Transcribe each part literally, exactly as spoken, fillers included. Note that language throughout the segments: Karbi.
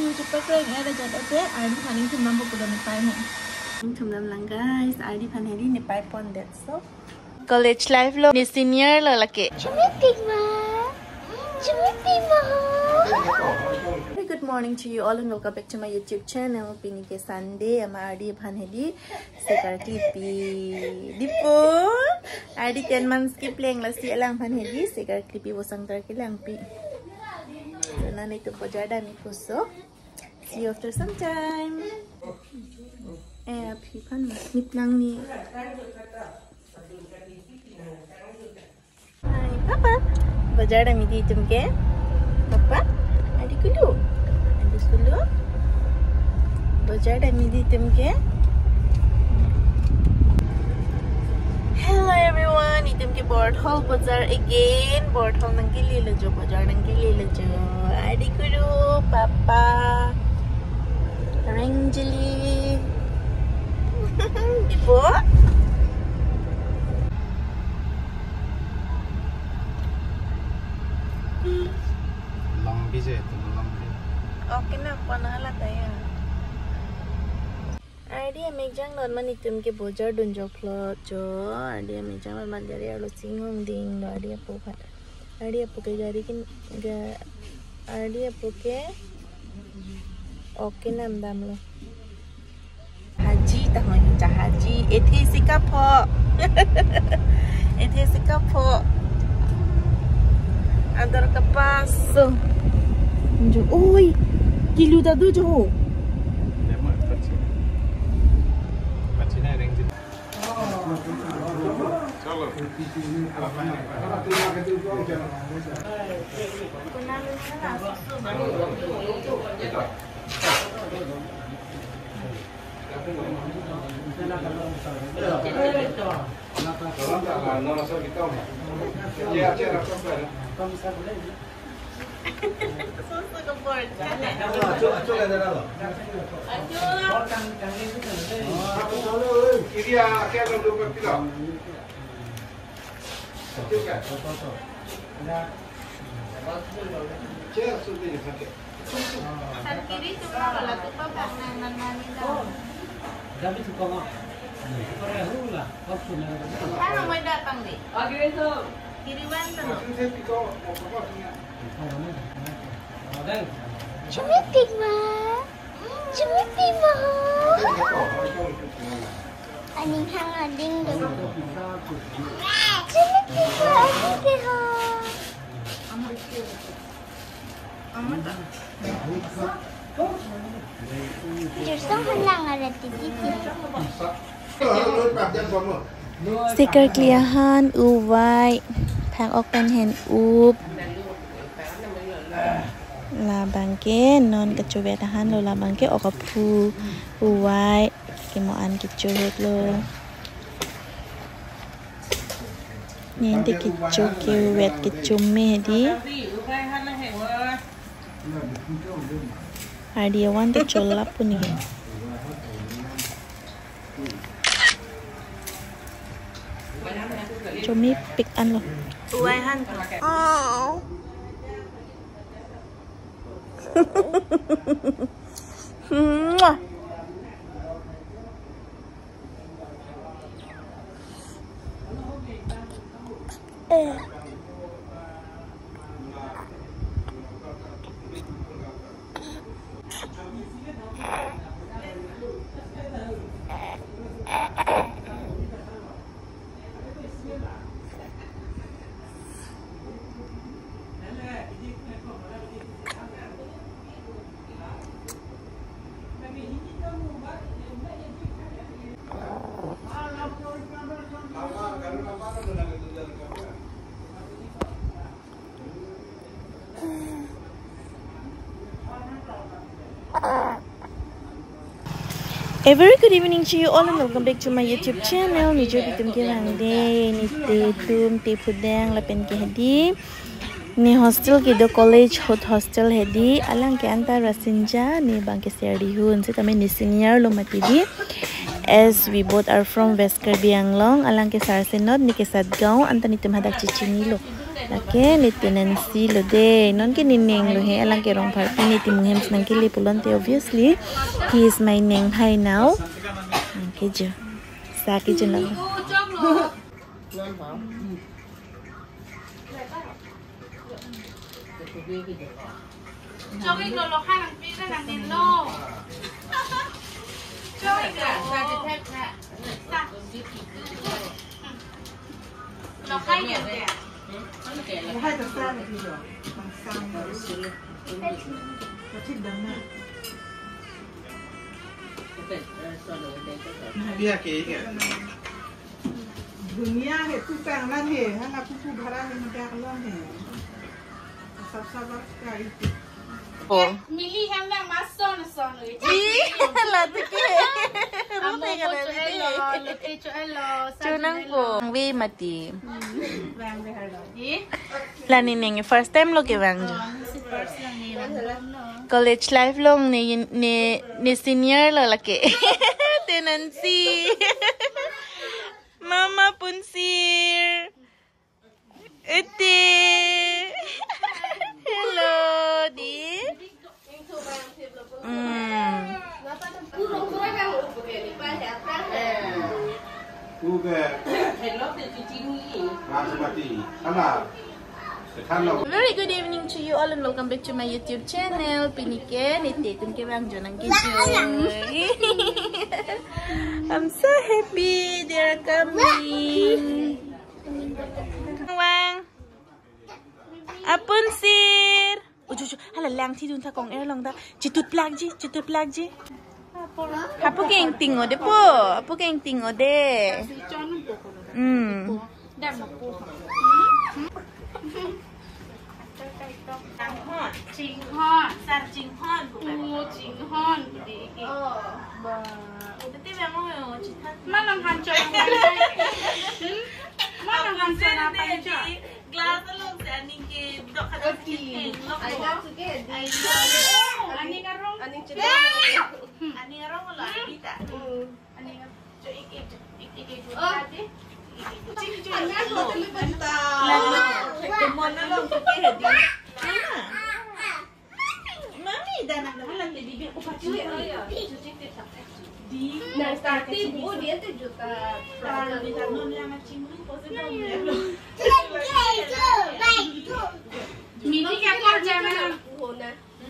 Chupak reng ada jat ote, arni phan ingthum nang pulo nepei mo. Ingthum nang lang guys, arni phan hedi nepei pon det so. College life lo, ne senior lo lake. Chumitik ma. Chumitik ma. Very good morning to you all and welcome back to my YouTube channel. Pini ke Sunday, ama arni phan hedi. Sekarklipi. Dipo. Arni ten months kepleng lasi alang phan hedi. Sekarklipi bosang tar kelangpi. So, nani tu bojar dam-ik puso. See you after some time. Eh, aphi phan mas mit nang ni. Hai, Papa. Bojar dam-ik di itum ke. Papa, adi kulu. Adi kulu. Bojar dam-ik di itum ke. Hello everyone, itum ke Borthol bojar again. Borthol nangkele lo jo, bojar nangkele lo jo. Adi kulu, Papa. Reng jili. Dipo. Long bi je, tu long bi. Okay na, pon hala ta ya. Arni amek jang non man itum ke bojar dun jok lo jo. Arni amek jang non man gari arlo chinghong ding lo arni apo phan. Arni apo ke gari kin ga arni apo ke ok kenam dam lo. Haji ta hoi ja haji. Ethe si kapho. Ethe si kapho. Ador kapaso. Jo, oi. Kilu ta do jo. Kiri cuma kalau tuh kok nang nang nang itu. Tapi tuh kok. Kalau mau datang deh. Kiri banten. Chumitik ma. Chumitik ma. Aning hang ading do. Chumitik ma, aning ke ho. Jirsong hanlang ada titi. Sekarkli ahan, uvai, phak ok pen hen up. Labang ke non kachovet ahan lo, labang ke ok aphu, uvai, kemo an kecho ahut lo. Ninte kecho kevet kecho me hedi. Arni awan ta cholap puni ke. Chomepik anlo. Uvai han. Mwah. A very good evening to you all and welcome back to my YouTube channel. Nijor itum ke rang de, nite tum te pudeng lapen ke hedi. Ne hostel kedo college ahut hostel hedi, alang ke anta Rasinja, ne bang ke Serdi ahun, setame ne senior lo mati di. As we both are from West Karbi Anglong, alang ke Sarsenot, ne ke Satgaon, anta nitum hadak chechinilo. Lake ne tenancy lo de, non ke ne neng lo he, alang ke Rongpharpi, ne timung hem si nangkele pulote obviously he is my neng hai now. Nangkejo. Sa kejo na. Chok-ik lo, lo kha nangpi ra nangnin lo. Chok-ik lo. Sa. Lo kha yan de. Dunia he tu panglan he, hala pupu bhara he, mudak long he. Sab sabar sekali. Oh. Mili hem lang mason son. Ih, lati ke. Rute amo ka po lati. Cho-elo, lote cho-elo, sa chonang cho-elo. Po. Ve mati. Hmm, vang behar lo. Ih. La ne neng first time lo kevang jo. Oh, si first lang ne vang lo. College life along ne, ne, ne senior lo lake. Tenancy. Mama punsir. Ute. Hello, di. Hmm. Uga. Rasamati. Hello. Very good evening to you all and welcome back to my YouTube channel. Pini ke ne te tun kevang jo nangkejo. I'm so happy they are coming. Vang. Apunsir. Uju, uju. Hala lang thi dun tha kong er long ta. Chitut plak ji, chitut plak ji. Hapu keng ting o de po. Hapu keng ting o de. Hmm. Chinghon, sar chinghon. Oh, chinghon. Di, di. Ba. Tete bang o, chithan. Manang hancho. Hmm? Manang hancho na pancho. Glass along si aning ke dok kata. Okay. Aning ke, di. Aning ke. Aning arong. Aning cedok. Aning arong lo, Anita. Hmm. Aning arong. Cho ik, ik, ik, ik, ik, oh. Aning arong lo, telu benta. Lalo. Kemon along ke, di. Ah. Mami, dah nak dah lah, jadi dia aku pakai. Di. Nah, starting bu dia tu juta. Kalau di sana yang macam ni, kau sih belum ya, belum. Mini kya kar jana?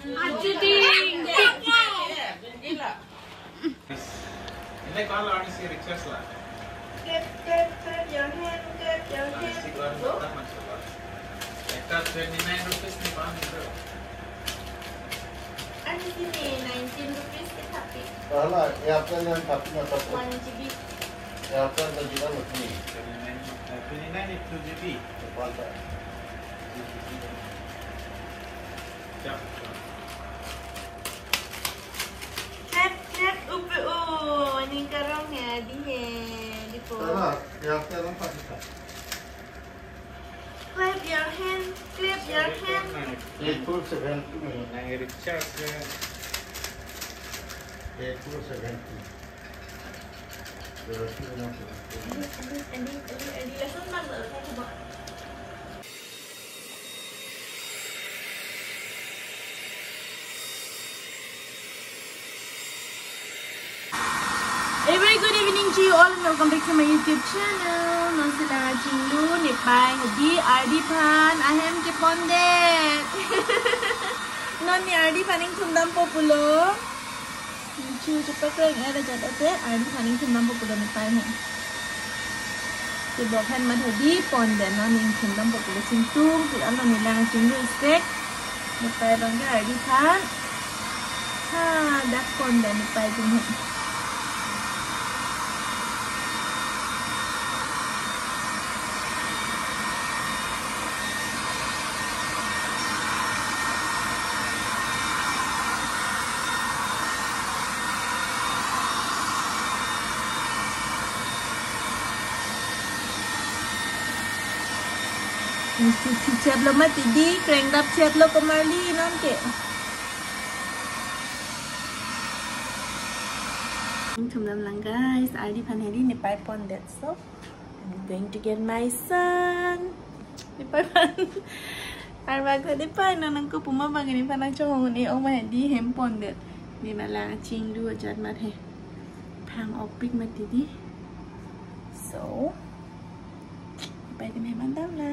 Achu ding. Gila. Ini kalau ada si Richard lah. Clap, clap, clap your hand, clap your hand. Ada si keluar mata masuk. Ekta twenty nine rupees ni paham itu. Ada sini nineteen rupees kita pi. Salah, ya apa yang tapi nak dapat? One G B. Ya apa yang tadi kan ni? Twenty nine, eh, twenty nine itu two G B. Depan tak? Clap, clap, upe o, aning karong ya, di he, di po. Salah, ya, saya nampak kita. Clap your hand, clap your hand. Eight four seven two. Nang recharge ya. Eight four seven two. A very good evening to you all and welcome back to my YouTube channel. Non si lang achinglu, nepei hedi, ardi aphan ahem kepondet. Non ne ardi aphan ingthum dampo pulo. Chu chupak reng er ajat ate, ardi aphan ingthum dampo pulo nepei he. Tebok hen mat hedi pondet, non ingthum dampo pulo, chingtum pit alo ne lang chinglu sek. Nepei abang ke ardi aphan. Ha, dak pondet nepei atum he. Isi si chat lo mati di, krengdap chat lo komarli non ke. Ingthum dam lang guys, ardi aphan hedi nepei pondet, so I'm going to get my son. Pai pan. Arba ko di pai, non nangkepuma bang ini pan nangchong un-e ong ma di hem pondet. Di malang chinglu ajat mat he. Phang okpik mati di. So, pai di memang dam la.